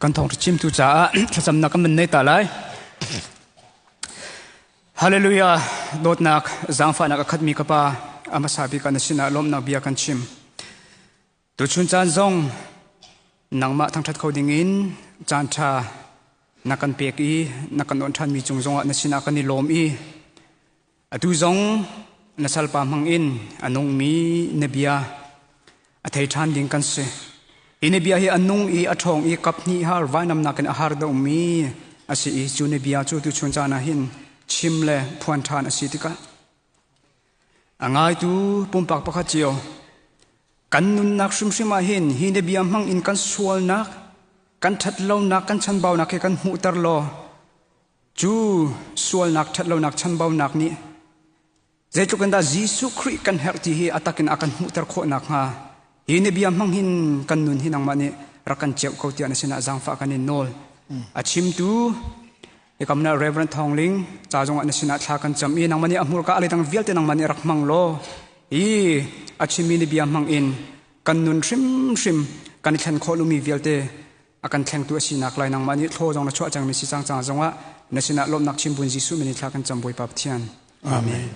Kan thawngṭha chimtu caah thlacamnak kan van nei ta lai. Hallelujah! Dawtnak, zaangfahnak a khatmi ka Pa, a hmasa bik ah na sinah lawmhnak bia kan chim. Tuchun caan zong nangmah thangṭhat kho dingin caan ṭha na kan pek i na kan onh ṭhanmi cung zongah na sinah kan i lawm i atu zong na salpa hmangin a nungmi na bia a thei ṭhan ding kan si. Hi na bia hi a nung i a ṭhawng i kap hnih har vainamnak in a har deuhmi a si i cu na bia cu tuchun caan ah hin chim le phuan ṭhan a si tikah a ngaitu pumpak pakhat cio kan nunnak hrimhrim ah hin hi na bia hmang in kan sualnak kan ṭhatlonak kan chanbaunak hi kan hmuhter law cu sualnak ṭhatlonak chanbaunak nih Zeitluk in dah Jesuh Khrih kan herh ti hi a takin a kan hmuhter khawh nakhnga hi na bia hmang hin kan nun hi nangmah nih rak kan ceuh ko tiah na sinah zaangfah kan in nawl. A chimtu hikam na Reverend Thawng Ling ca zongah na sinah thla kan cam i nangmah nih a hmurka a leidang vialte nangmah nih rak hmang law hi a chimmi na bia hmang in kan nun hrimhrim kan i thlen khawh lomi vialte a kan thlengtu a sinak lai nangmah nih thlaw zong na chuah cangmi si cang cang zongah na sinah lawmhnak chim buin Jesuh min in thla kan cam Bawipa Pathian. Amen.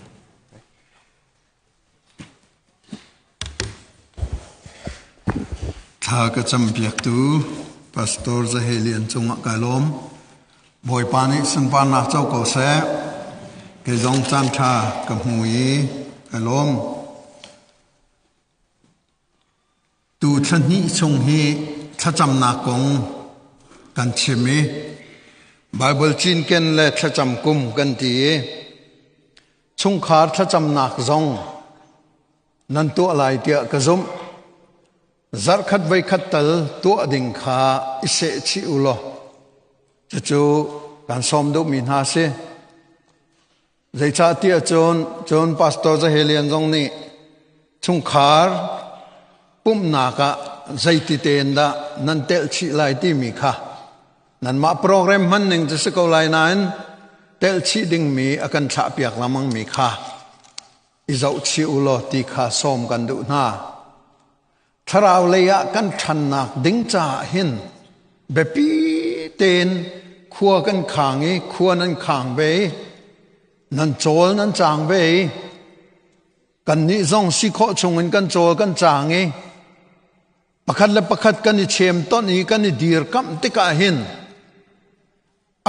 Thla ka cam piaktu Pastor Zahelian cungah kai lawm. Bawipa nih sunparnak co ko seh. Kei zong caan ṭha ka hmu i kai lawm. Tu thla hnih chung hi thlacamnak kong kan chim i Baibal cinken le thlacam kum kan ti i chungkhar thlacamnak zong nan tuah lai tiah ka zumh. Zarhkhat voikhat tal tuah ding kha i sehchih u law cucu kan sawm duhmi hna si. Zeicahtiah cun cun Pastor Zahelian zong nih chungkhar pumhnak ah zeiti tein dah nan telh chih lai timi kha nanmah program hman ning cu si ko lai nain telh chih dingmi a kan thlahpiak lengmangmi kha i zoh chih u law ti kha sawm kan duh hna. Thlarau lei ah kan ṭhannak ding caah hin biapi tein khua kan khang i khua nan khang ve i nan cawl nan caang ve i kannih zong si khawh chungin kan cawl kan caang i pakhat le pakhat kan i chem ton i kan i dirkamh tikah hin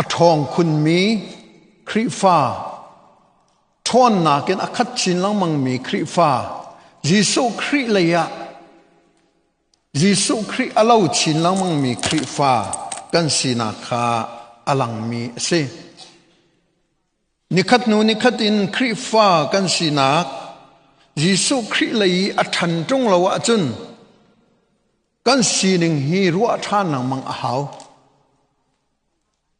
a ṭhawng khunmi Khrihfa ṭhawnnak in a khat chin lengmangmi Khrihfa Jesuh Khrih lei ah Jesuh Khrih a lo chin lengmangmi Khrihfa kan sinak kha a langmi a si. Nikhat hnu nikhat in Khrihfa kan sinak Jesuh Khrih lei i a ṭhan ṭung lo ahcun kan sining hi ruah ṭhan lengmang a hau.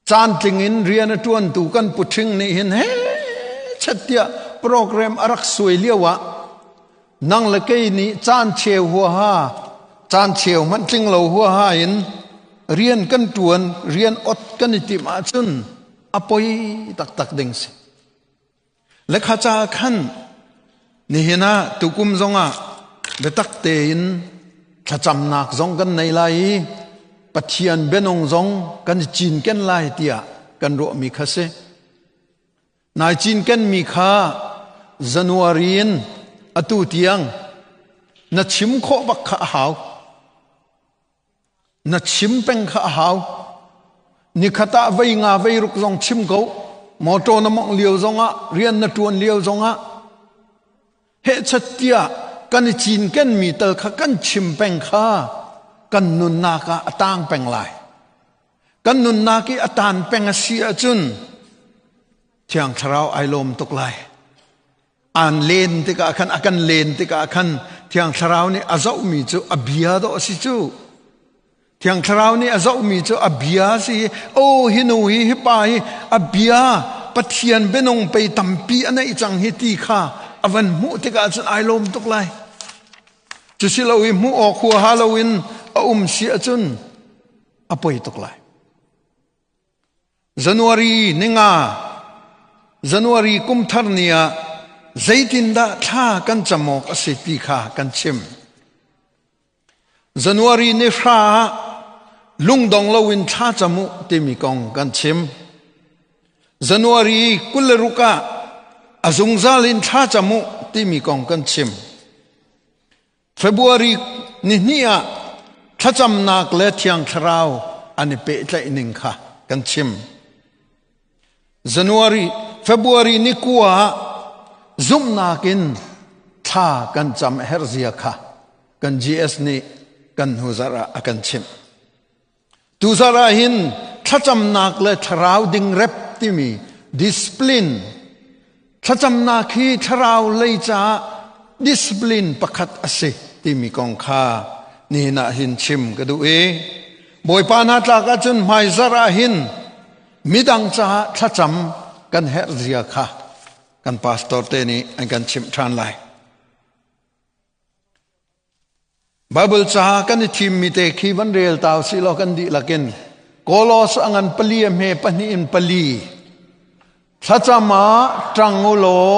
Caantling in rian a ṭuantu kan puṭhing nih hin he chet tiah program a rak suai lio ah nang le kei nih caan cheu huaha caan cheu hmanh tling lo huaha in rian kan ṭuan rian ot kan i timh ahcun a poi taktak ding si. Lekha ca khan nihin ah tukum zongah biatak tein thlacamnak zong kan nei lai i Pathian bianung zong kan i cinken lai tiah kan ruahmi kha si. Nai cinkenmi kha January in atu tiang na chim khawh bak kha a hau. Na chim peng kha a hau. Nikhat ah vei nga vei ruk zong chim ko. Motor na mongh lio zongah, rian na ṭuan lio zongah, hehchat tiah kan i cinkenmi tal kha kan chim peng kha kan nunnak ah a tang peng lai. Kan nunnak i a tan peng a si ahcun Thiang Thlarau ai lawm tuk lai. Aan len tikah khan a kan len tikah khan Thiang Thlarau nih a zohmi cu a bia dawh a si cu. Thiang Thlarau nih a zohmi cu a bia a si. Oh hi nu hi hi pa hi a bia Pathian bianung pei tampi a neih cang hi ti kha a van hmuh tikah cun ai lawm tuk lai. Cu si lo i hmuh awk huaha loin a um si ahcun a poi tuk lai. January ninga January kum thar ni ah zeitindah thla kan cam awk a si ti kha kan chim. January ni hra ah Lungdong loin thla cam u timi kong kan chim. January 26 ah a zungzal in thla cam u timi kong kan chim. February ni hnih ah thlacamnak le Thiang Thlarau an i pehtlaih ning kha kan chim. January February ni kua ah zumhnak in thla kan cam herh zia kha kan GS nih kan hnu zarh ah a kan chimh. Tu zarh ah hin thlacamnak le thlarau dingrep timi discipline thlacamnak hi thlarau lei caah discipline pakhat a si timi kong kha nihin ah hin chim ka duh i Bawipa hna tlak ahcun hmai zarh ah hin midang caah thlacam kan herh zia kha kan pastor te nih an kan chimh ṭhan lai. Bible ca kan i thimmi te khi van rel ta usih law kan dihlak in Kolos a ngan pali a hme pahnih in pali thlacam ah ṭang u law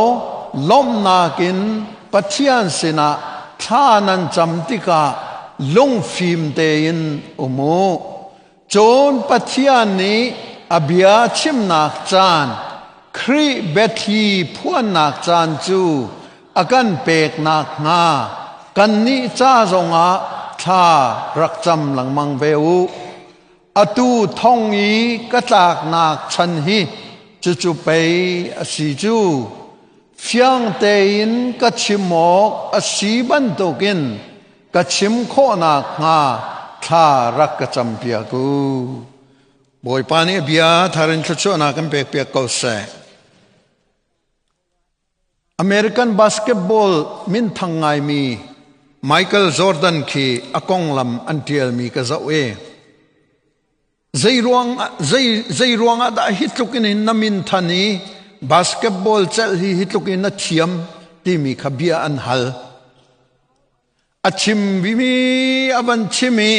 lawmhnak in Pathian sinah thla nan cam tikah lungfim tein um u. Cun Pathian nih a bia chimnak caan Khrih biathli phuannak caan cu a kan pek nakhnga kannih ca zongah thla rak cam lengmang ve u. Atu thong i ka tlaknak chan hi cucu pei a si cu. Fiang tein ka chim awk a si bantukin ka chim khawh nakhnga thla rak ka campiak u. Bawipa nih a bia thar in thluachuahnak kan pekpiak ko seh. American basketball minthang ngaimi Michael Jordan khi a konglam an ṭialmi ka zoh i zei ruang zei zei ruangah dah hi tluk in na min than i basketball celh hi hi tluk in na thiam timi kha bia an hal. A chimmi a van chim i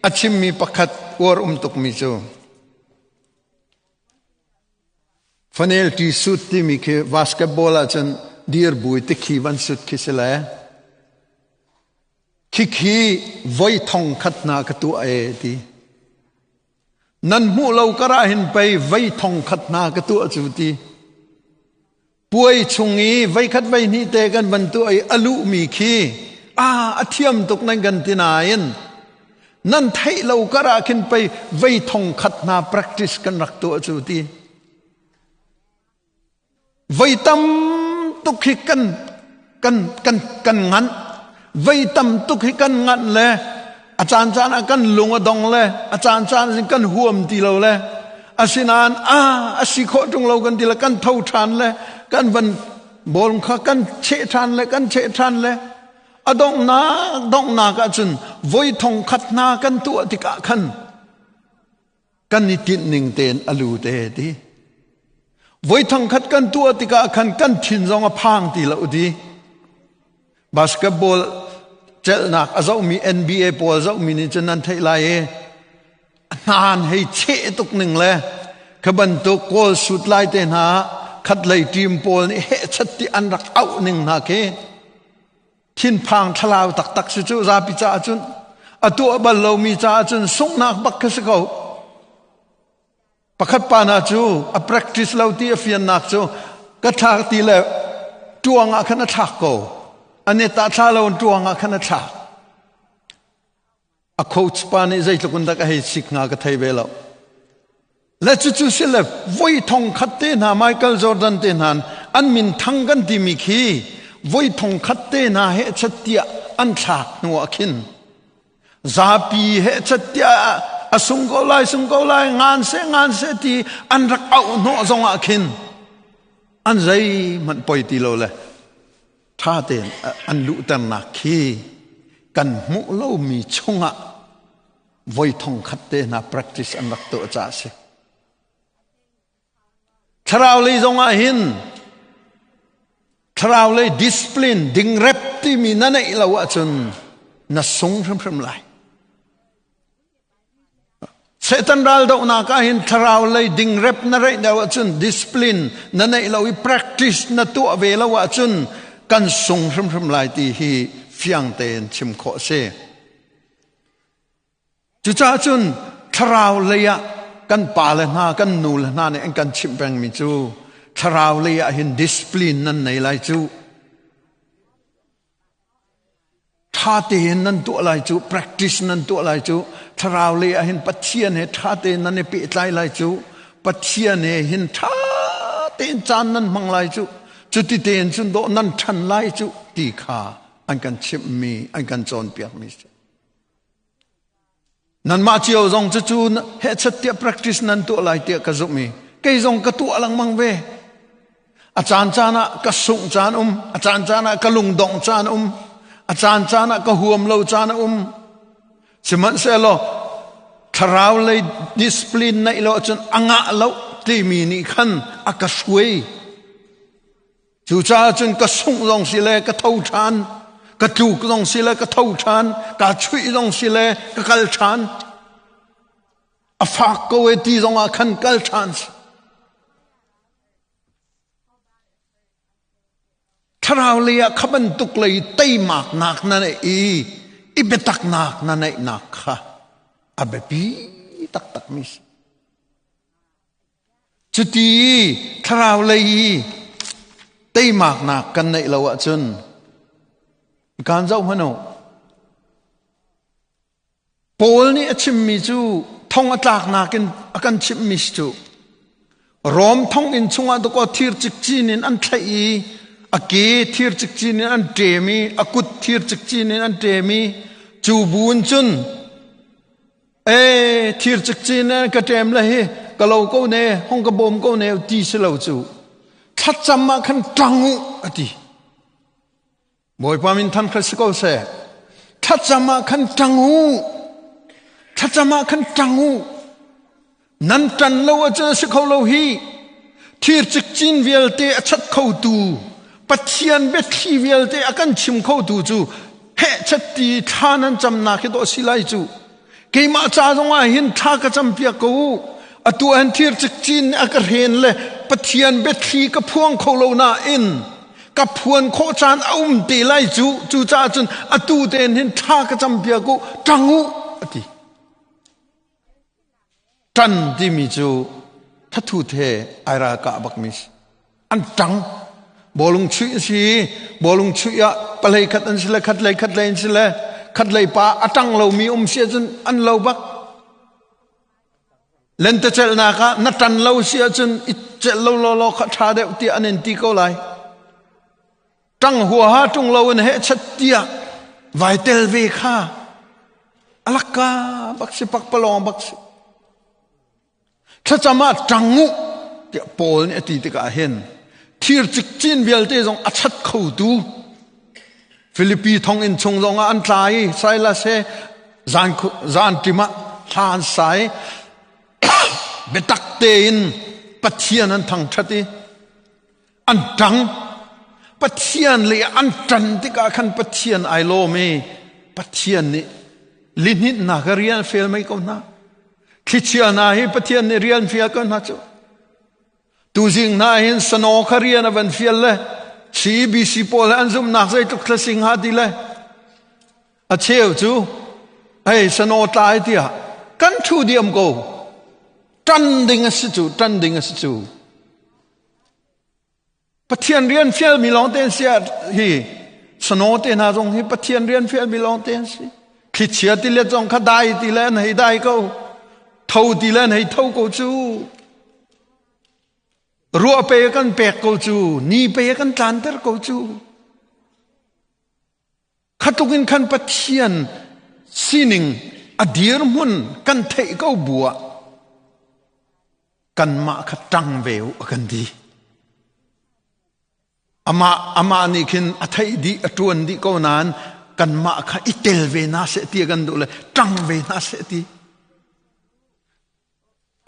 a chimmi pakhat uar um tukmi cu Fanel ti sut timi khi basketball ahcun dir bui tikhi van sut khi si le khikhi voi thong khat hna ka tuah e ti. Nan hmuh lo kar ah hin pei vei thong khat hna ka tuah cu ti. Puai chung i veikhat vei hnih te kan van tuah i a luhmi khi a a thiam tuk nan kan ti nain nan theih lo kar ah khin pei vei thong khat hna practice kan rak tuah cu ti. Voi tam tuk hi kan kan kan kan nganh. Voi tam tuk hi kan nganh le a caan caan ah kan lung a dong le a caan caan in kan huam ti lo le asinain a a si khawh ṭung lo kan ti le kan tho ṭhan le kan van bawlung kha kan cheh ṭhan le kan cheh ṭhan le a donghnak donghnak ahcun voi thong khat hna kan tuah tikah khan Kan i tinh ning tein a lu te ti. Voi thangkhat kan tuah tikah khan kan thin zong a phang ti lo ti. Basketball celhnak a zohmi NBA pawl zohmi nih cun nan theih lai i hnan hei cheh tuk ning le kha bantuk kawl sut lai te hna khatlei team pawl nih hehchat ti an rak auh ning hna khi thinphang thlalau taktak si cu zapi caah cun a tuah bal lomi caah cun sunghnak bak kha si ko pakhat pa hna cu a practice lo ti a fiannak cu ka thlak ti le tuang ah khan a thlak ko a net ah thla lo in tuang ah khan a thlak A coach pa nih zeitluk in dah ka hei sik hnga ka thei ve lo. Le cucu si le voi thong khat te hna Michael Jordan te hna an min thang kan timi khi voi thong khat te hna he chat tiah an thlak hnu ah khin zapi he chat tiah a sung ko lai sung ko lai ngan se ngan se ti an rak auh hnawh zong ah khin an zeihmanh poi ti lo le ṭha tein an luhternak khi kan hmuh lomi chungah voi thong khat te hna practice an rak tuah caah a si. Thlarau lei zong ah hin thlarau lei discipline dingrep timi na neih lo ahcun na sung hrimhrim lai. Satan raldohnak ah hin thlarau lei dingrep na reih lo ahcun discipline na neih lo i practice na tuah ve lo ahcun kan sung hrimhrim lai ti hi fiang tein chim khawh a si. Cucaah cun thlarau lei ah kan pa le hna kan nu le hna nih an kan chimh pengmi cu thlarau lei ah hin discipline nan nei lai cu. Ṭha tein nan tuah lai cu, practice nan tuah lai cu, thlarau lei ah hin Pathian he ṭha tein nan i pehtlai lai cu, Pathian he hin ṭha tein caan nan hmang lai cu, cuti tein cun dawh nan ṭhan lai cu ti kha an kan chimhmi, an kan cawnpiakmi si. Nanmah cio zong cucu hehchat tiah practice nan tuah lai tiah ka zumh i kei zong ka tuah lengmang ve. A caan caan ah ka sungh caan um, a caan caan ah ka lungdongh caan um, a caan caan ah ka huam lo caan a um. Sihmanhsehlaw thlarau lei discipline neih lo ahcun a ngah lo timi nih khan a ka hruai. Cucaah cun ka sungh zong si le ka tho ṭhan, ka tluk zong si le ka tho ṭhan, kaa chuih zong si le ka kal ṭhan. A fak ko e ti zong ah khan kal ṭhan si. Thlarau lei ah kha bantuk lei teimaknak na neih i i biataknak na neihnak kha a biapi taktakmi si. Cuti thlarau lei i teimaknak kan neih lo ahcun kan zoh hmanh u. Paul nih a chimmi cu thong a tlaknak in a kan chimhmi si cu Rom thonginn chungah dakaw thir cikcin in an thlaih i a ke thir cikcin in an ṭem i a kut thir cikcin in an ṭem i cu bu in cun Ee, thir cikcin in ka ṭem le hi ka lo ko ne, hong ka bawm ko ne ti si lo cu. Thlacam ah khan ṭang u a ti. Bawipa min than kha si ko seh. Thlacam ah khan ṭang u. Thlacam ah khan ṭang u. Nan ṭan lo ahcun a si kho lo hi. Thir cikcin vialte a chat khotu, Pathian biathli vialte a kan chim khotu cu hehchat ti thla nan camnak hi dawh si lai cu. Keimah ca zongah hin thla ka campiak ko u. Atu an thir cikcin a ka hren le Pathian biathli ka phuang kho lo nain ka phuan khawh caan a um te lai cu. Cucaah cun atu tein hin thla ka campiak u, ṭang u, a ti. Ṭan timi cu thathut he ai ralkah bakmi si. An ṭang. Bawlung chuih a si i bawlung chuih ah palei khat an si le khat lei khat lei an si le khat lei pa a ṭang lomi um si ahcun an lo bak. Lentecelhnak ah na ṭan lo si ahcun i celh lo lawlaw kha ṭha deuh tiah an in ti ko lai. Ṭang huaha ṭung lo in hehchat tiah vai tel ve kha alakka bak si pakpalawng bak si. Thlacam ah ṭang u tiah Paul nih a ti tikah hin thir cikcin vialte zong a chat khotu Filipi thonginn chung zongah an tla i Silas he zan zan ṭim ah hla an sa i biatak tein Pathian an thangṭhat i an ṭang Pathian le an ṭan tikah khan Pathian ai lawm i Pathian nih lihninhnak a rian fel mei ko hna thlichia hna hi Pathian nih rian fial ko hna cu tuzing hna hin sano kha rian a van fial le CBC pawl an zumhnak zeitluk thlasing ha ti le a cheu cu hei sano tlai tiah kan thu diam ko ṭan ding a si cu ṭan ding a si cu Pathian rian fialmi lawng te an si hi sano te hna zong hi Pathian rian fialmi lawng te an si. Thlichia tilet zong kha dai ti le an hei dai ko. Tho ti le an hei tho ko cu. Ruah pe kan pek ko cu. Ni pe kan tlanter ko cu. Khatluk in khan Pathian sining a dirhmun kan theih ko bu ah kanmah kha ṭang ve u a kan ti. Amah amah nih khin a theih dih a ṭuan dih ko nain kanmah kha i tel ve hna seh ti a kan duh le ṭang ve hna seh ti.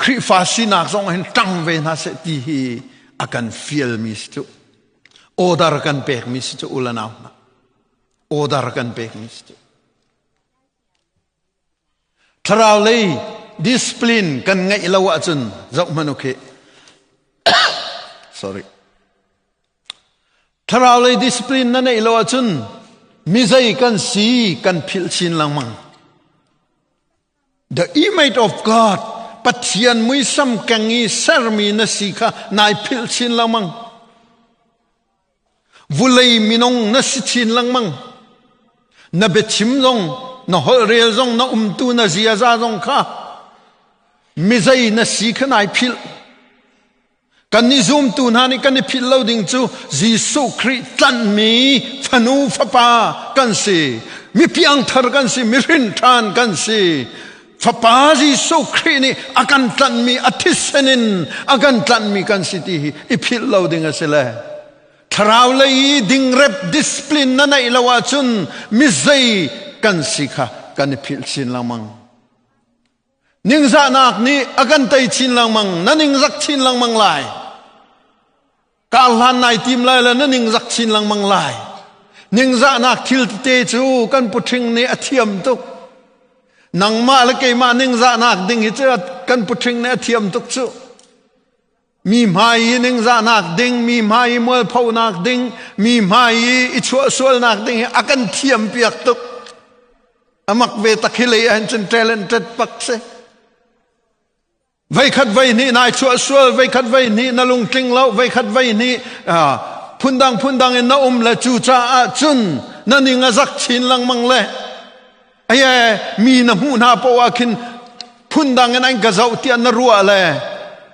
Khrihfa sinak zong hin ṭang ve hna seh ti hi a kan fialmi si cu. Order kan pekmi si cu u le nau hna. Order kan pekmi si cu. Thlarau lei discipline kan ngeih lo ahcun zoh hmanh u khi. Sorry. Thlarau lei discipline na neih lo ahcun mizei kan si kan philh chin lengmang. The image of God, Pathian muisam keng i sermi na si kha nai philh chin lengmang. Vulei minung na si chin lengmang. Na biachim zong, na holhrel zong, na umtu na ziaza zong kha mizei na si kha nai philh. Kan i zumtu hna nih kan i philh lo ding cu Jesuh Khrih tlanhmi fanu fapa kan si. Mi piangthar kan si, mi hrinṭhan kan si. Fapa Jesuh Khrih nih a kan tlanhmi a thisen in a kan tlanhmi kan si ti hi i philh lo ding a si le. Thlarau lei i dingrep discipline na neih lo ahcun mi zei kan si kha kan i philh chin lengmang. Ningzahnak nih a kan tei chin lengmang, na ningzak chin lengmang lai. Kar hlan nai tim lai le na ningzak chin lengmang lai. Ningzahnak thil tete cu kan puṭhing nih a thiam tuk. Nangmah le keimah ningzahnak ding hi cu kan puṭhing nih a thiam tuk cu. Mi hmai i ningzahnak ding, mi hmai i mualphonak ding, mi hmai i i chuahsualnak ding hi a kan thiam piak tuk. Amak ve tak hi lei ahhin cun talented pak si. Veikhat vei hnih nai chuahsual, veikhat vei hnih na lungtling lo, veikhat vei hnih phundang phundang in na um le cu caah cun na ning a zak chin lengmang le Aye, mi na hmuh hna poah ah khin phundang in an ka zoh tiah na ruah le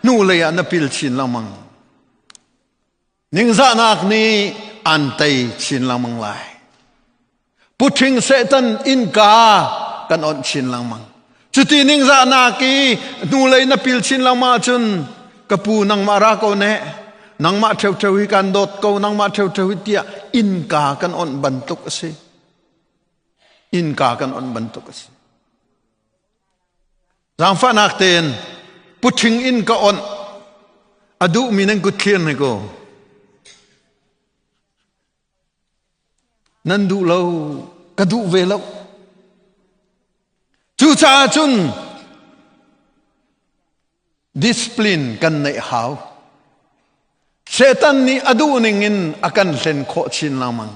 hnu lei ah na pil chin lengmang. Ningzahnak nih an tei chin lengmang lai. Puṭhing Satan innka kan onh chin lengmang. Cuti ningzahnak i hnulei na pil chin lengmang ahcun ka pu nangmah ra ko ne nangmah ṭheuṭheu hi kan dawt ko nangmah ṭheuṭheu hi tiah innka kan onh bantuk a si. Innka kan on bantuk a si. Zaangfahnak tein puṭhing inn ka onh a duhmi nan kut thlir ne ko. Nan duh lo, ka duh ve lo. Cucaah cun Discipline kan neih hau. Satan nih a duh ning in a kan hlen khawh chin lengmang.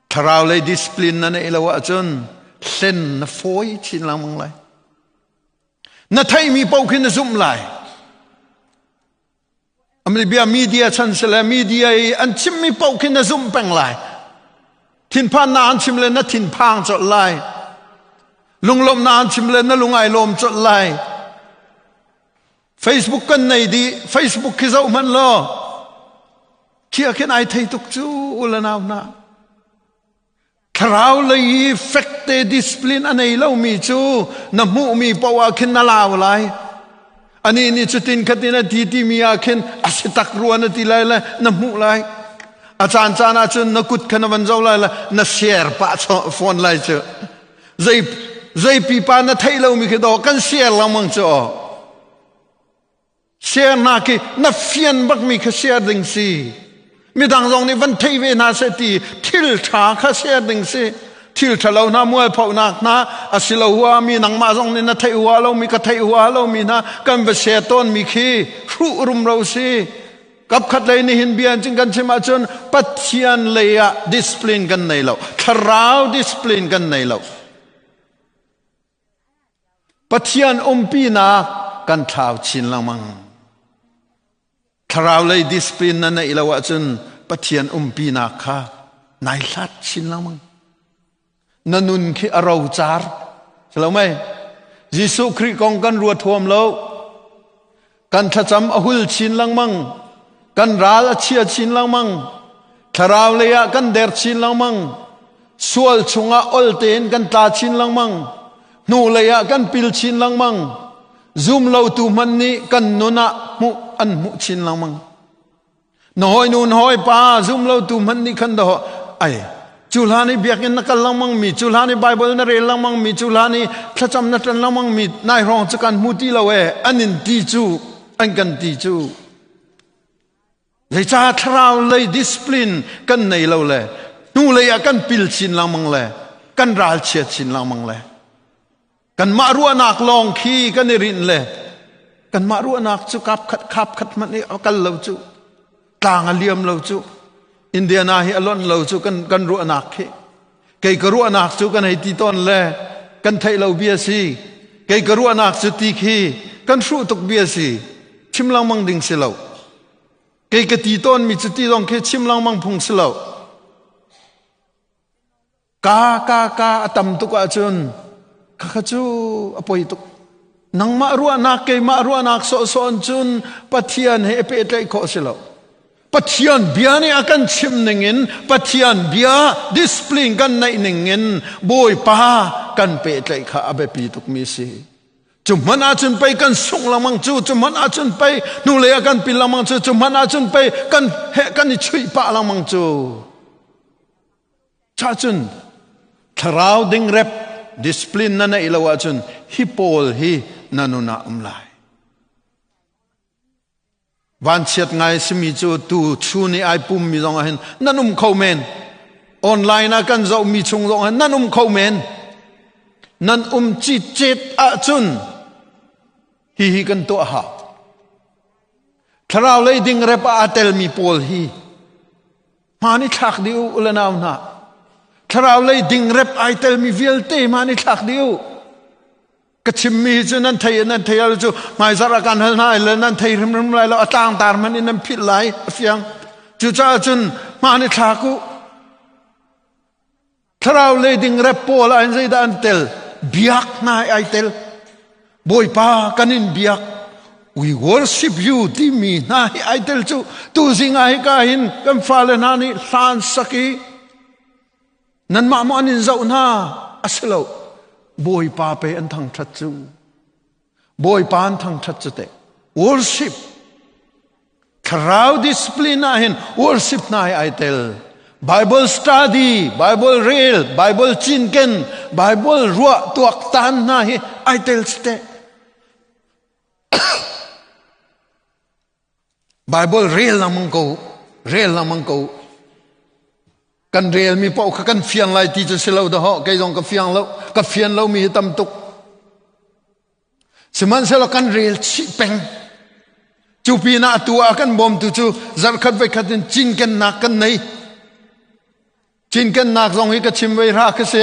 Thlarau lei discipline na neih lo ahcun hlen na fawi chin lengmang lai. Na theihmi paoh khi na zumh lai. Amli bia media chan sile media i an chimmi paoh khi na zumh peng lai. Thinphan na an chim le na thinphang colh lai. Lunglawmh na an chim le na lung ai lawm colh lai. Facebook kan nei dih Facebook khi zoh hmanh law khia khin ai thei tuk cu u le nau hna. Thlarau lei i fekte discipline a nei lomi cu na hmuhmi paoh ah khin na lau lai. Anih nih cutin khatin a ti timi ah khin a si tak rua na ti lai le na hmuh lai. A caan caan ah cun na kut kha na van zo lai le na share pah fawn lai cu. Zei zei pipa na theih lomi khi dawh kan share lengmang cu aw. Share hna khi na fian bakmi kha share ding si. Midang zong nih van thei ve hna seh ti thil ṭha kha share ding si. Thil ṭhalo hna mualphonak hna a si lo hua mi nangmah zong nih na theih hua lomi ka theih hua lomi hna kan va share tawnmi khi hruh rumro si. Kapkhat lei nih hin bia in kan chim ahcun Pathian lei ah discipline kan nei lo. Thlarau discipline kan nei lo. Pathian umpinak kan thlau chin lengmang. Thlarau lei discipline na neih lo ahcun Pathian umpinak kha nai hlat chin lengmang. Na nun khi a rocar. Silo mei? Jesuh Khrih kong kan ruat huam lo. Kan thlacam a hul chin lengmang. Kan ral a chia chin lengmang. Thlarau lei ah kan der chin lengmang. Sual chungah ol tein kan tla chin lengmang. Hnu lei ah kan pil chin lengmang. Zum lotu hmanh nih kan nun ah hmuh an hmuh chin lengmang. Na hawinu na hawipa zum lotu hmanh nih khan dawh ai cu hlan i biakinn na kal lengmang mi cu hlan i Bible na rel lengmang mi cu hlan i thlacam na ṭan lengmang mi nai hrawng cu kan hmu ti lo e an in ti cu an kan ti cu zeicah thlarau lei discipline kan nei lo le hnu lei ah kan pil chin lengmang le kan ralchia chin lengmang le Kanmah ruahnak lawng khi kan i rinh le kanmah ruahnak cu kap khat khap khat hmanh i a kal lo cu tlang a liam lo cu Indiana hi a lonh lo cu kan kan ruahnak khi kei ka ruahnak cu kan hei ti tawn le kan theih lo bia si. Kei ka ruahnak cu ti khi kan hruh tuk bia si. Chim lengmang ding si lo. Kei ka ti tawnmi cu ti zong khi chim lengmang phung si lo. Ka ka ka a tam tuk ahcun khakha cu a poi tuk. Nangmah ruahnak keimah ruahnak sawhsawh in cun Pathian he i pehtlaih khawh si lo. Pathian bia nih a kan chim ningin Pathian bia discipline kan neih ningin Bawipa kan pehtlaih kha a biapi tukmi si. Cu hmanh ahcun pei kan sungh lengmang cu, cu hmanh ahcun pei hnulei ah kan pil lengmang cu, cu hmanh ahcun pei kan he kan i chuih pah lengmang cu. Cahcun thlarau dingrep discipline na neih lo ahcun hi pawl hi na nun ah um lai. Vanchiat ngai simi cu tu chun i ai pummi zong ah hin nan um kho men. Online ah kan zohmi chung zong ah nan um kho men. Nan um citcet ahcun hihi kan tuah hau. Thlarau lei dingrep ah aa telmi pawl hi Hmaan i thlak dih u u le nau hna. Thlarau lei dingrep ai telmi vialte hmaan i thlak dih u. Ka chimmi hi cu nan thei nan thei al cu hmaizarh ah kan hal hna le nan thei hrimhrim lai lo a tlangtar hmanh in nan philh lai a fiang. Cucaah cun hmaan i thlak u. Thlarau lei dingrep pawl ah hin zeidah an tel? Biak hna ai tel. Bawipa kan in biak. We worship you timi hna hi ai tel cu tuzing ah hika hin kan fale hna nih hlan sak i nanmah maw an in zoh hna a si lo. Bawipa pe an thangṭhat cu. Bawipa an thangṭhat cu teh. Worship Thlarau discipline ah hin worship hna hi ai tel. Bible study, Bible rel, Bible cinken, Bible ruah tuaktan hna hi ai tel te. Bible rel lengmang ko, rel lengmang ko. Kan relmi paoh kha kan fiang lai ti cu si lo dahawh, kei zong ka fiang lo, ka fian lomi hi tam tuk. Sihmanhsehlaw kan rel chih peng. Cu pinah atu ah kan bawmtu cu zarhkhat voikhat in cinkennak kan nei. Cinkennak zong hi ka chim vei hra ka si.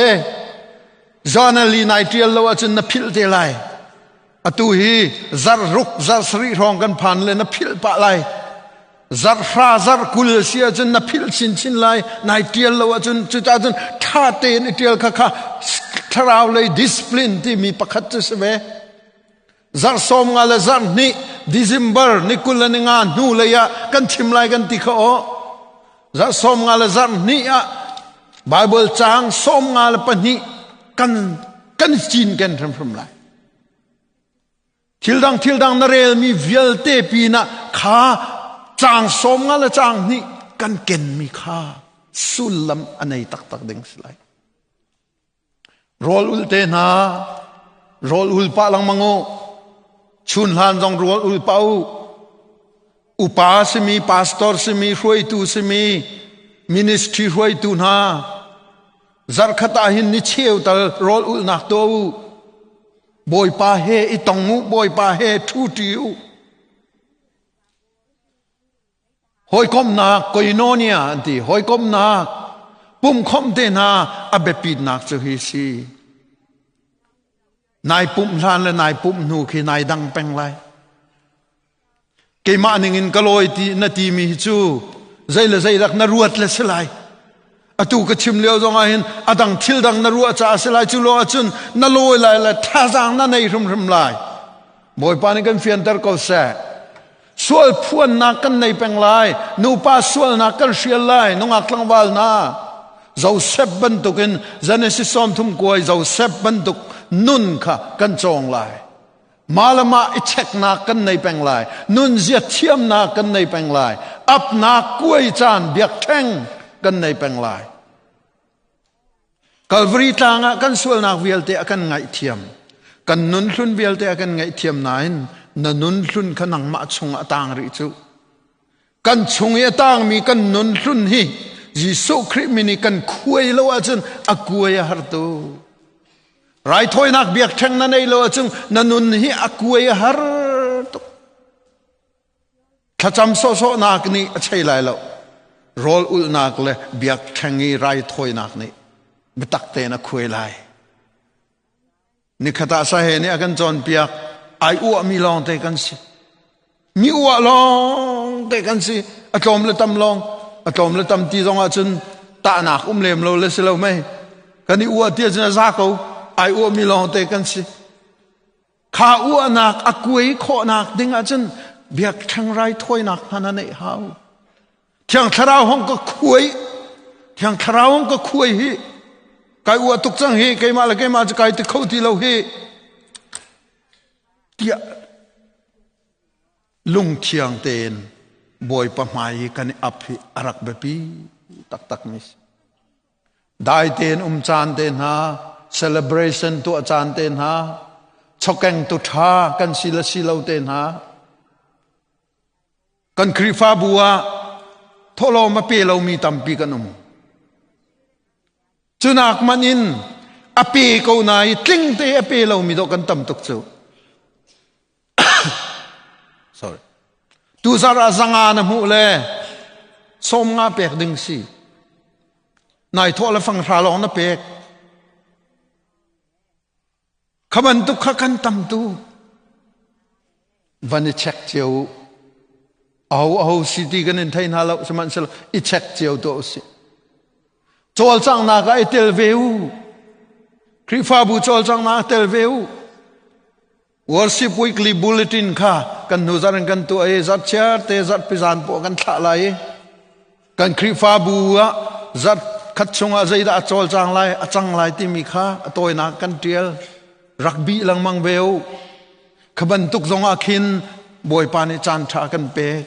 Journal i nai ṭial lo ahcun na philh te lai. Atu hi zarh ruk, zarh sarih hrawng kan phan le na philh pah lai. Zarh hra, zarh 20 a si ahcun na philh chinchin lai. Nai ṭial lo ahcun cucaah cun ṭha tein i ṭial kha kha thlarau lei discipline timi pakhat cu si ve. Zarh 15 le zarh hnih December ni 25 hnu lei ah kan chim lai kan ti kha aw. Zarh 15 le zarh hnih ah Bible caang 52 kan kan cinken hrimhrim lai. Thil dang thil dang na relmi vialte pinah kha caang 50 le caang hnih kan kenmi kha sullam a nei taktak ding si lai. Rawl ul te hna, rawl ul pah lengmang u. Chun hlan zong rawl ul pah u. Upa simi, pastor simi, hruaitu simi, ministry hruaitu hna, zarhkhat ah hin ni cheu tal rawl ulnak tuah u. Bawipa he i tong u, Bawipa he ṭhu ṭi u. Hawikomhnak koinonia an ti. Hawikomhnak pumkhomh te hna a biapitnak cu hi si. Nai pumh hlan le nai pumh hnu khi nai dang peng lai. Keimah ning in ka lawi ti na timi hi cu zei le zei dak na ruat le si lai. Atu ka chim lio zong ah hin a dang thil dang na ruah caah si lai cu lo ahcun na lawi lai le thazaang na nei hrimhrim lai. Bawipa nih kan fianter ko seh. Sual phuannak kan nei peng lai. Nupa sualnak kan hrial lai. Nungak tlangval hna. Joseph bantukin Genesis 30 kuai Joseph bantuk nun kha kan cawng lai. Mah le mah i cheknak kan nei peng lai. Nunzia thiamnak kan nei peng lai. Apnak kuai caan biakṭheng kan nei peng lai. Calvary tlang ah kan sualnak vialte a kan ngaihthiam. Kan nun hlun vialte a kan ngaihthiam nain na nun hlun kha nangmah chungah a tang rih cu. Kan chung i a tangmi kan nun hlun hi Jesuh Khrih min i kan khuai lo ahcun a kuai a har tu. Raithawinak biakṭheng na nei lo ahcun na nun hi a kuai a har tuk. Thlacam sawhsawhnak nih a chei lai lo. Rawl ulhnak le biakṭheng i raithawinak nih biatak tein a khuai lai. Nikhat ah sahe nih a kan cawnpiak ai uahmi lawngte kan si. Mi uah lawngte kan si. A tlawm le tam lawng, a tlawm le tam ti zong ahcun tahnak um lem lo le si lo mei. Kan i uah ti ahcun a za ko. Ai uahmi lawngte kan si. Kha uahnak a kuai khawhnak ding ahcun biakṭheng raithawinak hna na neih hau. Thiang Thlarau hong ka khuai. Thiang Thlarau hong ka khuai hi. Kai uah tuk cang hi keimah le keimah cu kai ti kho ti lo hi. Tiah lungthiang tein Bawipa hmai i kan i ap hi a rak biapi taktak mi si. Dai tein um caan te hna, celebration tuah caan te hna, chokeng tu ṭha kan si le si lo te hna, Kan Khrihfabu ah thawhlawm a pe lomi tampi kan um. Cunak man in a pe ko na i tling te a pe lomi dawh kan tam tuk cu. Sorry. Tuzar ah zanga na hmuh le sawm nga pek ding si. Nai thawh le fang hra lawng na pek. Kha bantuk kha kan tam tu van i check cio u. Aho aho si ti kan in thei hna lo sihmanhsehlaw i check cio tuah usih. Cawlcanghnak ah i tel ve u. Khrihfabu cawlcanghnak ah tel ve u. Worship Weekly Bulletin kha kan hnu zarh in kan tuah i zarhchiar te zarhpi zan poah kan thlah lai i Kan Khrihfabu ah zarh khat chungah zeidah a cawlcang lai, a cang lai timi kha a tawinak kan ṭial. Rak bih lengmang ve u. Kha bantuk zongah khin Bawipa nih caan ṭha a kan pek.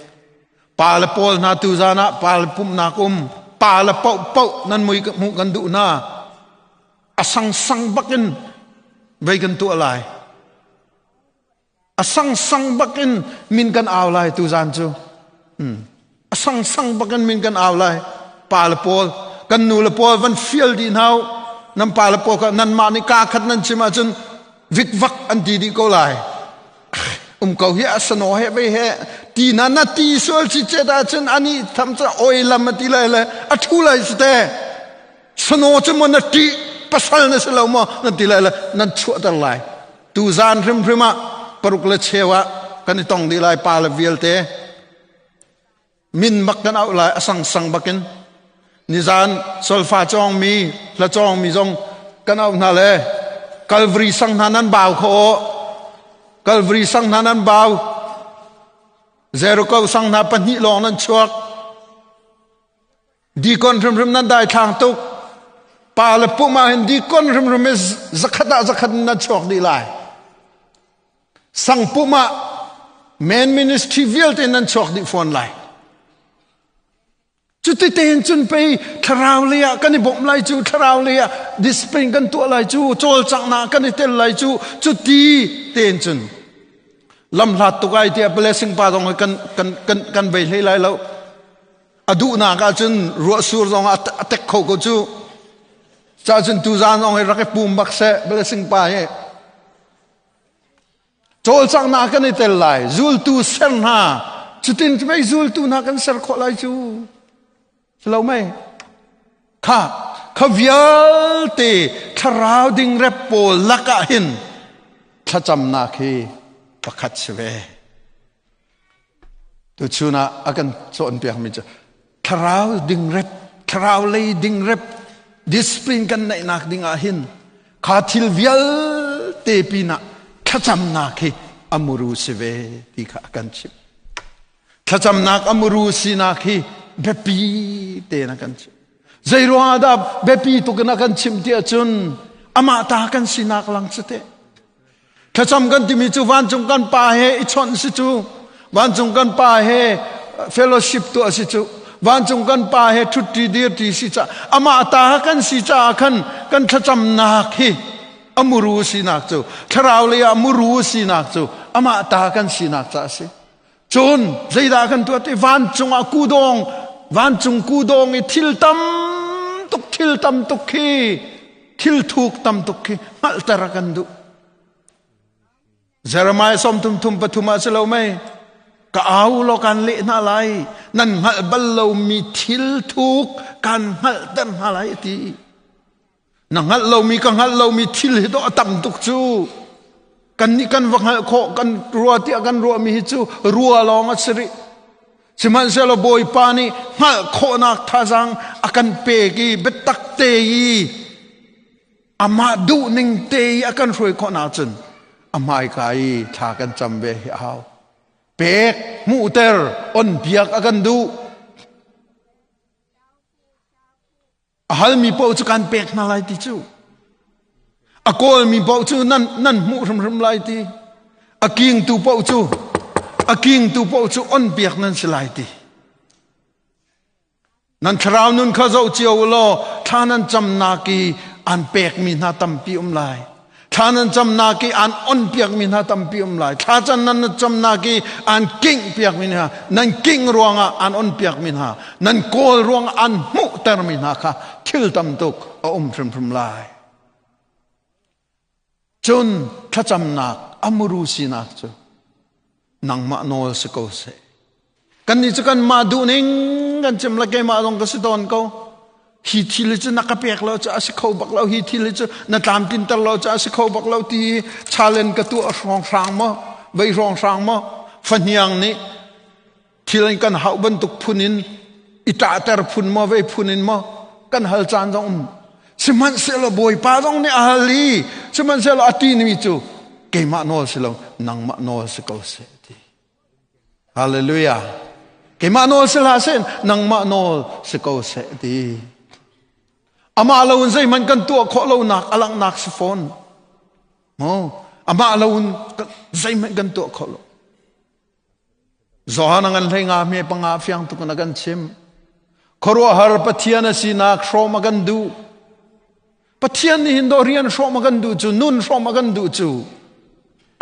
Pa le pawl hna tuzan ah pa le pumhnak um, pa le paohpaoh nan mui hmuh kan duh hna. A sangsang bakin vei kan tuah lai. A sangsang bakin min kan au lai tuzan cu. A sangsang bakin min kan au lai. Pa le pawl, kan nu le pawl van fial dih hna u. Nan pa le pawl kha nanmah nih kaa khat nan chim ahcun vikvak an ti dih ko lai. Um ko hi a sano he vei he ti na na ti sual si chet ahcun ani tham cu oi lam a ti lai le a thu lai si te. Sano cu maw na ṭih pasal na si lo maw nan ti lai le nan chuahter lai. Tuzaan hrimhrim ah paruk le cheu ah kan i tong dih lai pa le vialte. Min bak kan auh lai a sangsang bakin. Nizaan solfa cawngmi, hla cawngmi zong kan auh hna le Calvary sang hna nan bau kho aw. Calvary sang hna nan bau. Jericho sang hna pahnih lawng nan chuak. Dikon hrimhrim nan daithlang tuk. Pa le pum ah hin dikon hrimhrim hi zakhat ah zakhat in nan chuak dih lai. Sang pum ah men ministry vialte nan chuak dih fawn lai. Cuti tein cun pei thlarau lei ah kan i bawmh lai cu, thlarau lei ah discipline kan tuah lai cu, cawlcanghnak kan i tel lai cu, cuti tein cun lamhlat tuk ai tiah blessing pa zong kan kan kan kan bei hlei lai lo. A duhnak ahcun ruahsur zong a tek kho ko cu. Cacun tuzaan zong hi rak i pum bak seh blessing pa hi. Cawlcanghnak kan i tel lai. Zultu ser hna. Cutin mei zultu hna kan ser khawh lai cu. Lo mei. Kha kha vialte thlarau dingrep pawl lakah hin thlacamnak hi pakhat si ve. Tuchun ah a kan cawnpiakmi cu thlarau dingrep, thlarau lei dingrep, discipline kan neihnak ding ah hin kha thil vialte pinah thlacamnak hi a muru si ve ti kha a kan chimh. Thlacamnak a muru sinak hi biapi tein a kan chimh. Zei ruangah dah biapi tuk in a kan chimh ti ahcun amah ta kan sinak lang cu teh. Thlacam kan timi cu vancung kan Pa he i chawnh si cu. Vancung kan Pa he fellowship tuah si cu. Vancung kan Pa he ṭhutti dirṭi si ca. Amah ta kan si caah khan kan thlacamnak hi a muru sinak cu thlarau lei ah muru sinak cu amah ta kan sinak ca a si. Cun zeidah kan tuah ti vancung ah kudawng vancung kudawng i thil tam tuk thil tam tuk khi thil thuk tam tuk khi hngalhter a kan duh. Jeremiah sawm thum thum pathum ah si lo mei ka au law kan leh hna lai nan hngalh bal lomi thil thuk kan hngalhter hna lai a ti. Na hngalh lomi ka hngalh lomi thil hi dawh a tam tuk cu. Kan nih kan va hngalh khawh kan rua tiah kan ruahmi hi cu rua lawng a si rih. Sihmanhsehlaw Bawipa nih hngalh khawhnak thazaang a kan pek i biatak te i amah duhning te i a kan hruai khawh ahcun a hmaika i thla kan cam ve hi a hau. Pek, hmuhter, on biak a kan duh. A halmi paoh cu kan pek hna lai ti cu. A kawlmi paoh cu nan, nan hmuh hrimhrim lai ti. A kingtu paoh cu a kingtu paoh cu on piak nan si lai ti. Nan thlarau nun kha zoh cio u law thla nan camnak i an pekmi hna tampi um lai. Thla nan camnak i an on piakmi hna tampi um lai. Thla can nan camnak i an kingh piakmi hna, nan kingh ruangah an on piakmi hna, nan kawl ruangah an hmuhtermi hna kha thil tam tuk a um hrimhrim lai. Cun thlacamnak a muru sinak cu nangmah nawl si ko seh. Kannih cu kanmah duhning kan chim le keimah zong ka si tawn ko. Hi thil hi cu na ka pek lo cu a si kho bak lo, hi thil hi cu na tlamtlinter lo cu a si kho bak lo ti challenge ka tuah hrawnghrang maw, vei hrawnghrang maw, fahniang nih thil in kan hauh bantuk phun in i ṭahter phun maw, vei phun in maw, kan hal caan zong um. Sihmanhsehlaw Bawipa zong nih a hal i, sihmanhsehlaw a ti mi cu keimah nawl si lo, nangmah nawl si ko seh ti. Hallelujah. Keimah nawl si hlah seh, nangmah nawl si ko seh ti. Amah lo in zeihmanh kan tuah khawh lonak a langhnak si fawn. Mo, amah lo in zeihmanh kan tuah khawh lo. Johan ngan hlei nga me panga fiang tuk na kan chim. Khuaruahhar Pathian a sinak hrawm a kan duh. Pathian nih hin do rian hrawm a kan duh cu, nun hrawm a kan duh cu.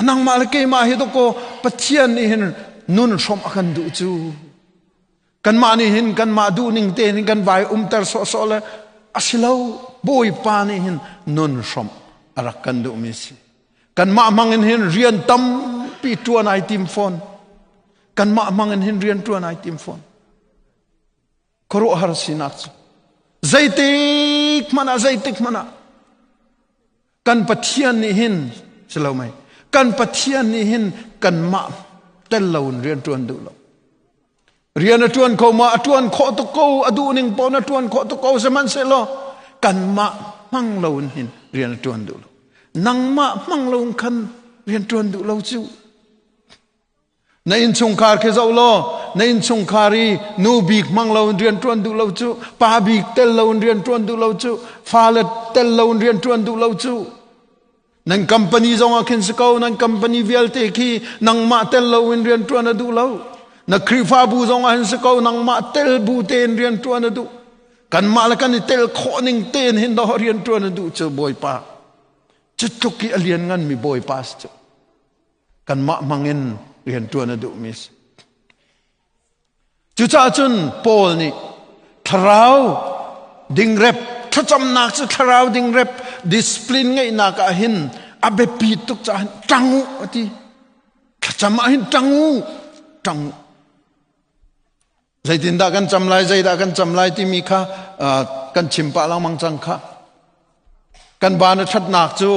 Nangmah le keimah hi dawkaw Pathian nih hin nun hrawm a kan duh cu. Kanmah nih hin kanmah duhning te hin kan vai umter sawhsawh le a si lo. Bawipa nih hin nun hrawmh a rak kan duhmi si. Kanmah hmang in hin rian tampi ṭuan ai tim fawn. Kanmah hmang in hin rian ṭuan ai tim fawn. Khuaruahhar sinak cu zeitik hmanh ah zeitik hmanh ah kan Pathian nih hin si lo mei kan Pathian nih hin kanmah tel loin rian ṭuan duh lo. Rian a ṭuan kho ma a ṭuan khawh tuk ko a duh ning pawn a ṭuan khawh tuk ko sihmanhsehlaw kanmah hmang loin hin rian a ṭuan duh lo. Nangmah hmang loin khan rian ṭuan duh lo cu Na innchungkhar khi zoh law na innchungkhar i nu bik hmang lo in rian ṭuan duh lo cu pa bik tel lo in rian ṭuan duh lo cu fale tel lo in rian ṭuan duh lo cu nan company zong ah khin si ko nan company vialte khi nangmah tel lo in rian ṭuan a duh lo na Khrihfabu zong ah hin si ko nangmah tel bu tein rian ṭuan a duh kanmah le kan i tel khawh ning tein hin dawh rian ṭuan a duh cu Bawipa cu tluk i a liannganmi Bawipa si cu kanmah hmangin rianṭuan a duhmi si. Cucaah cun Paul nih thlarau dingrep thlacamnak cu thlarau dingrep discipline ngeihnak ah hin a biapi tuk caah hin ṭang u a ti. Thlacam ah hin ṭang u, ṭang u. Zeitindah kan cam lai, zeidah kan cam lai timi kha kan chim pah lengmang cang kha. Kan ban a ṭhatnak cu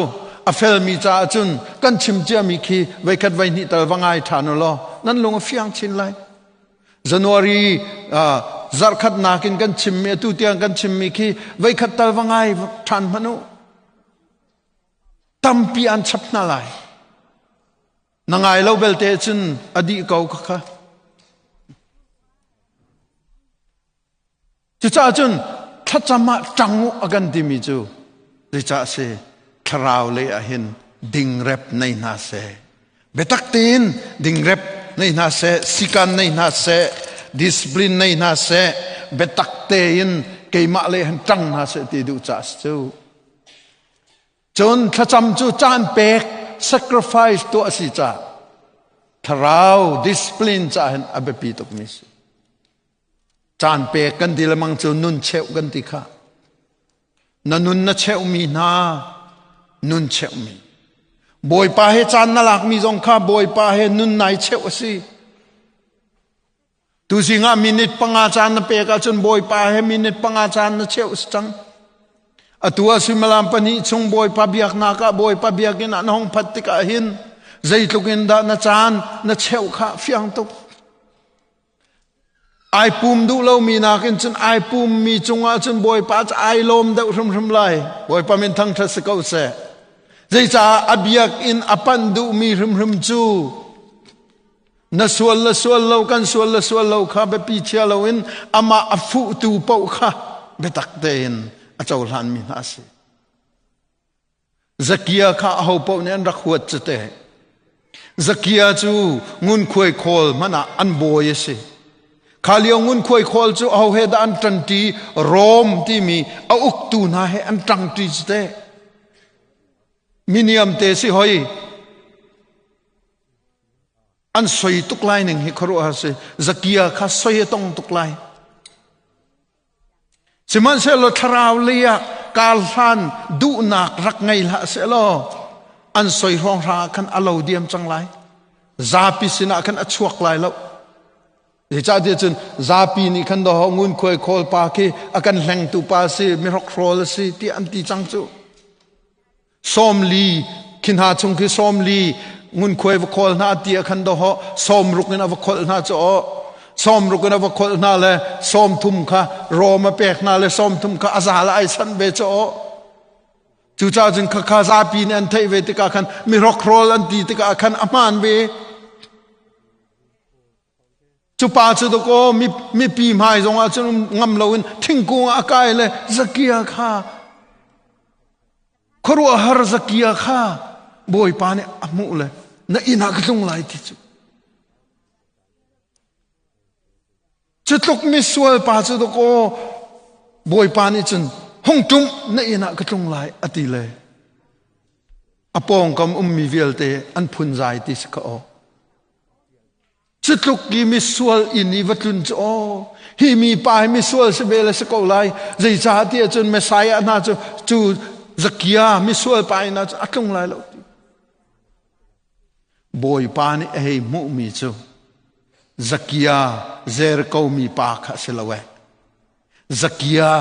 a felmi caah cun kan chim ciami khi voikhat voihnih tal va ngai ṭhan u law nan lung a fiang chin lai. January zarhkhatnak in kan chimmi atu tiang kan chimmi khi voikhat tal va ngai ṭhan hmanh u. Tampi an chap hna lai. Na ngai lo belte cun a dih ko kha. Cucaah cun thlacam ah ṭang u a kan timi cu zeicah a si? Thlarau lei ah hin dingrep nei hna seh. Biatak tein dingrep nei hna seh, sikan nei hna seh, discipline nei hna seh, biatak tein keimah lei han ṭang hna seh ti duh caah si cu. Cun thlacam cu caan pek sacrifice tuah a si caah thlarau discipline caah hin a biapi tukmi si. Caan pek kan ti lemang cu nun cheuh kan ti kha. Na nun na cheuhmi hna nun cheuhmi. Bawipa he caan na lakmi zong kha Bawipa he nun nai cheuh a si. Tuzing ah minute panga caan na pek ahcun Bawipa he minute panga caan na cheuh si cang. Atu ah suimilam pahnih chung Bawipa biaknak ah Bawipa biakinn ah na hung phat tikah hin zeitluk in dah na caan na cheuh kha fiang tuk. Ai pum duh lomi nakin cun ai pummi cungah cun Bawipa cu ai lawm deuh hrimhrim lai. Bawipa min thangṭhat si ko seh. Zeicah a biakinn a panh duhmi hrimhrim cu na sual le sual lo kan sual le sual lo kha biapi chia loin amah a fuhtu paoh kha biatak tein a cohlanmi hna a si. Zakia kha aho paoh nih an rak huat cu te. Zakia cu ngunkhuai khawl hmanh ah an bawi a si. Kha lio ngunkhuai khawl cu aho he dah an ṭanṭi Rom timi a uktu hna he an ṭangṭi cu te. Miniam te si hoi. An soi tuk lai ning hi khuaruahhar si. Zakia kha soi a tong tuk lai. Sihmanhsehlaw thlarau lei ah kar hlan duhnak rak ngei hlah sehlaw an soi hrawnghrang ah khan a lo diam cang lai. Zapi sinah khan a chuak lai lo. Zeicahtiah cun zapi nih khan doho ngunkhuai khawl pa khi a kan hlengtu pa si, mihrokhrawl a si tiah an ti cang cu. 40 khi hna chung khi 40 ngunkhuai va khawl hna ti ah khan doho 60 in a va kholh hna cu aw 60 in a va kholh hna le 30 kha Rom a pek hna le 30 kha a zal ai sanh ve cu aw cucaah cun khakha zapi nih an theih ve tikah khan mi hrokhrawl an ti tikah khan a hmaan ve. Cu pa cu dakaw mipi hmai zongah cun um ngam loin thingkung ah a kai le Zakia kha khuaruahhar Zakia kha Bawipa nih a hmuh le na inn ah ka tlung lai ti cu. Cu tluk misual pa cu dakaw Bawipa nih cun hung ṭum na inn ah ka tlung lai a ti le a pawngkam ummi vialte an phunzai ti si kha aw. Cu tluk i misual inn i va tlun cu aw hi mi pa hi misual si ve le si ko lai zeicah ti ahcun Messiah hna cu cu Zakia misual pa inn ah cun a tlung lai lo ti Bawipa nih a hei hmuhmi cu Zakia Jericho mi pa kha a si lo eh Zakia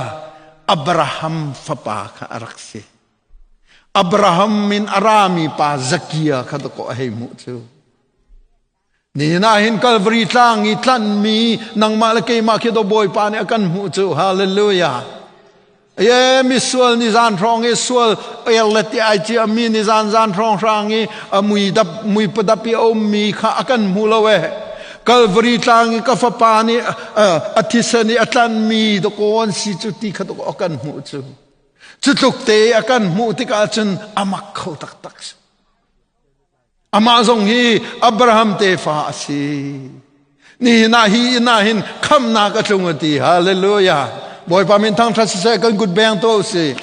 Abraham fapa kha a rak si Abraham min a rami pa Zakia kha dakaw a hei hmuh cu Nihin ah hin Calvary tlang i tlanhmi nangmah le keimah khi do Bawipa nih a kan hmuh cu hallelujah. Ye misual ni zan hrawng i sual er le ti ai cia mi ni zan zan hrawng hrang i a mui dap mui padap i a ummi kha a kan hmu lo e. Calvary tlang i ka fapa nih a thisen i a tlanhmi dakawn si cu ti kha dakaw a kan hmuh cu. Cu tluk te a kan hmuh tikah cun a mak kho taktak si. Amah zong hi Abraham tefa a si. Nihin ah hi inn ah hin khamnak a tlung a ti. Hallelujah. Bawipa min thangṭhat siseh kan kut beng to si.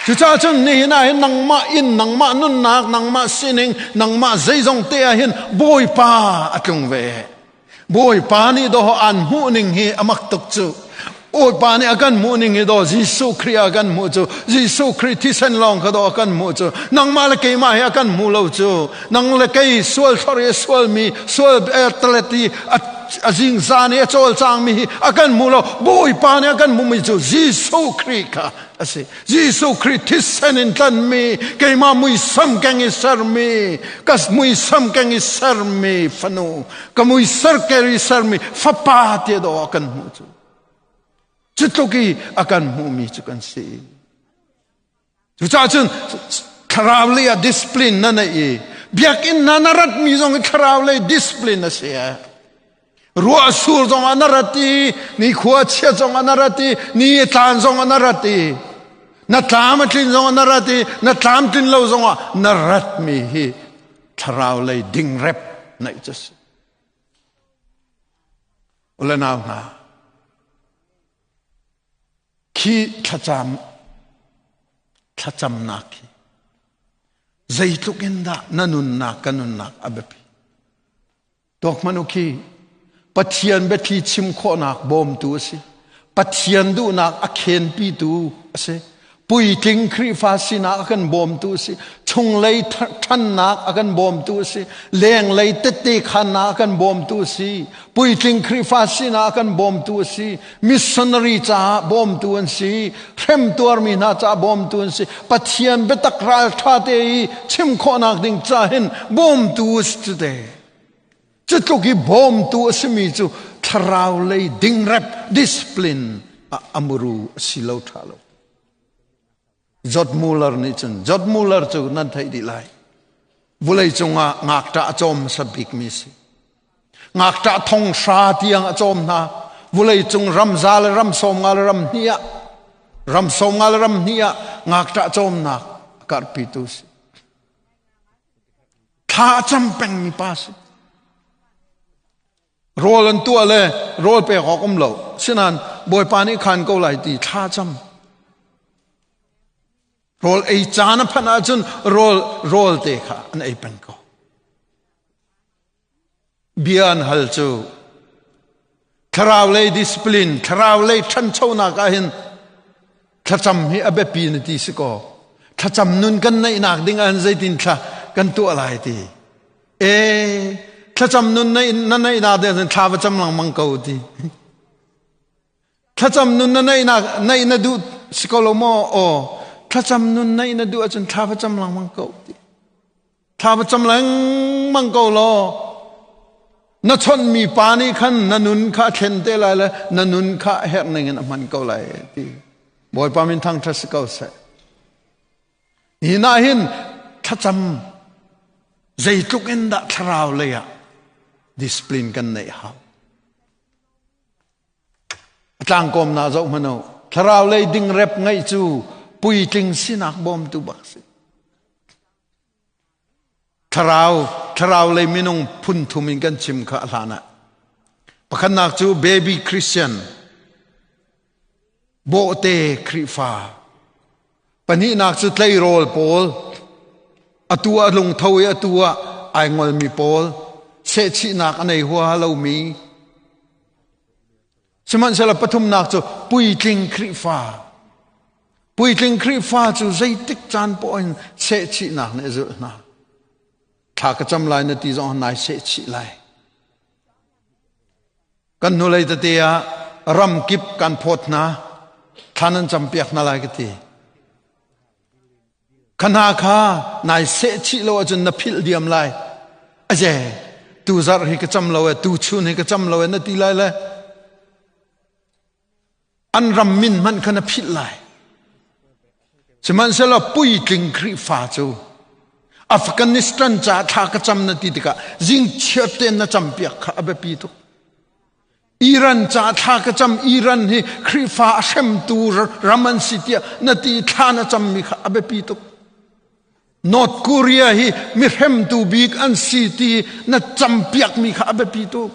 Cucaah cun nihin ah hin nangmah inn, nangmah nunnak, nangmah sining, nangmah zeizong te ah hin Bawipa a tlung ve. Bawipa nih dawh an hmuh ning hi a mak tuk cu. Bawipa nih a kan hmuh ning hi daw Jesuh Khrih a kan hmuh cu. Jesuh Khrih thisen lawng kha daw a kan hmuh cu. Nangmah le keimah hi a kan hmu lo cu. Nang le kei sual thlor i sualmi, sual talet i a zingzan i a cawlcangmi hi a kan hmu lo. Bawipa nih a kan hmuhmi cu Jesuh Khrih kha a si. Jesuh Khrih thisen in tlanmi keimah muisam keng i sermi ka muisam keng i sermi fanu ka muisar ker i sermi fapa te dawh a kan hmuh cu cu tluk i a kan hmuhmi cu kan si cucaah cun thlarau lei ah discipline na neih i biakinn hna na ratmi zong hi thlarau lei discipline a si Ruah sur zong ah na rat i ni khua chia zong ah na rat i ni tlan zong ah na rat i na tlam a tlin zong ah na rat i na tlam tlin lo zong ah na rat mi hi thlarau lei dingrep naih cu si. Ule nau hna khi thlacam thlacamnak hi zeitluk in dah na nunnak ka nunnak a biapi Tuak hmanh u khi Pathian biathli chim khawhnak bawmtu a si. Pathian duhnak a khenpitu a si. Puitling Khrihfa sinak a kan bawmtu a si. Chunglei ṭhannak a kan bawmtu a si. Lenglei tette khannak a kan bawmtu a si. Puitling Khrihfa sinak a kan bawmtu a si. Missionary caah bawmtu an si. Hremtuarmi hna caah bawmtu an si. Pathian biatak ralṭha te i chim khawhnak ding ca hin bawmtu a si cu te. Cutluk i bawmtu a simi cu thlarau lei dingrep discipline a amuru a si lo ṭha lo. George Muller nih cun George Muller cu nan theih dih lai. Vulei cungah ngakṭah a cawm hmasa bikmi si. Ngakṭah thong hra tiang a cawm hna. Vulei cung ram za le ram sawm nga le ram hnih ah ram sawm nga le ram hnih ah ngakṭah cawmnak a karhpitu si. Thla a cam pengmi pa si. Rawl an tuah le rawl pek awk um lo. Sinain Bawipa nih khan ko lai ti thla cam. Rawl ei caan a phanh ahcun rawl rawl te kha an ei peng ko. Bia an hal cu thlarau lei discipline, thlarau lei ṭhanchonak ah hin thlacam hi a biapi na ti si kaw thlacam nun kan neihnak ding ah zeitin thla kan tuah lai ti e thlacam nun na neihnak ding thla va cam lengmang ko ti thlacam nun na neihnak neih na duh si ko lo maw aw thlacam nun neih na duh ahcun thla va cam lengmang ko ti Thla va cam lengmang ko law na chonhmi pa nih khan na nun kha a thlen te lai le na nun kha a herh ning in a hman ko lai ti. Bawipa min thangṭhat si ko seh. Hi na hin thlacam zeitluk in dah thlarau lei ah discipline kan neih hau. A tlangkawm na zoh hmanh u. Thlarau lei dingrep ngeih cu puitling sinak bawmtu bak si. Thlarau, thlarau lei minung phun thum in kan chim kha a hlan ah. Pakhatnak cu baby Christian, bawhte Khrihfa. Pahnihnak cu tleirawl pawl, atu ah lungtho i atu ah ai ngolmi pawl, sehchihnak a nei huaha lomi. Sihmanhsehlaw pathumnak cu puitling Khrihfa. Puitling Khrihfa cu zeitik caan poah in sehchihnak nih a zulh hna. Thla ka cam lai na ti zong nai sehchih lai. Kan hnulei tete ah ram kip kan phawt hna. Thla nan campiak hna lai ka ti. Kha hna kha nai sehchih lo ahcun na philh diam lai. Aje, tu zarh hi ka cam lo e, tu chun hi ka cam lo e na ti lai le. An ram min hmanh kha na philh lai. Sihmanhsehlaw puitling Khrihfa cu Afghanistan ca thla ka cam na ti tikah zingchiat tein na campiak kha a biapi tuk. Iran ca thla ka cam Iran hi Khrihfa a hremtu ram an si tiah na ti thla na cammi kha a biapi tuk. North Korea hi mi hremtu bik an si ti na campiakmi kha a biapi tuk.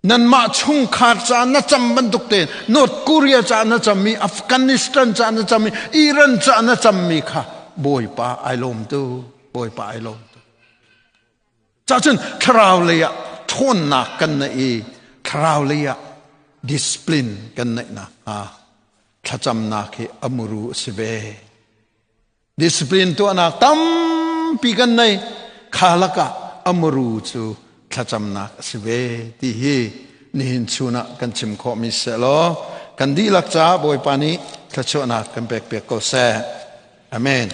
Nanmah chungkhar ca na cam bantuk tein North Korea ca na cammi Afghanistan ca na cammi Iran ca na cammi kha Bawipa ai lawm tu Bawipa ai lawm tu. Cahcun thlarau lei ah ṭhawnnak kan neih i thlarau lei ah discipline kan neih nakhnga thlacamnak hi a muru a si ve. Discipline tuahnak tampi kan nei kha lakah a muru cu thlacamnak a si ve ti hi nihin chun ah kan chim khawhmi seh law kan dihlak caah Bawipa nih thluachuahnak kan pek piak ko seh. Amen.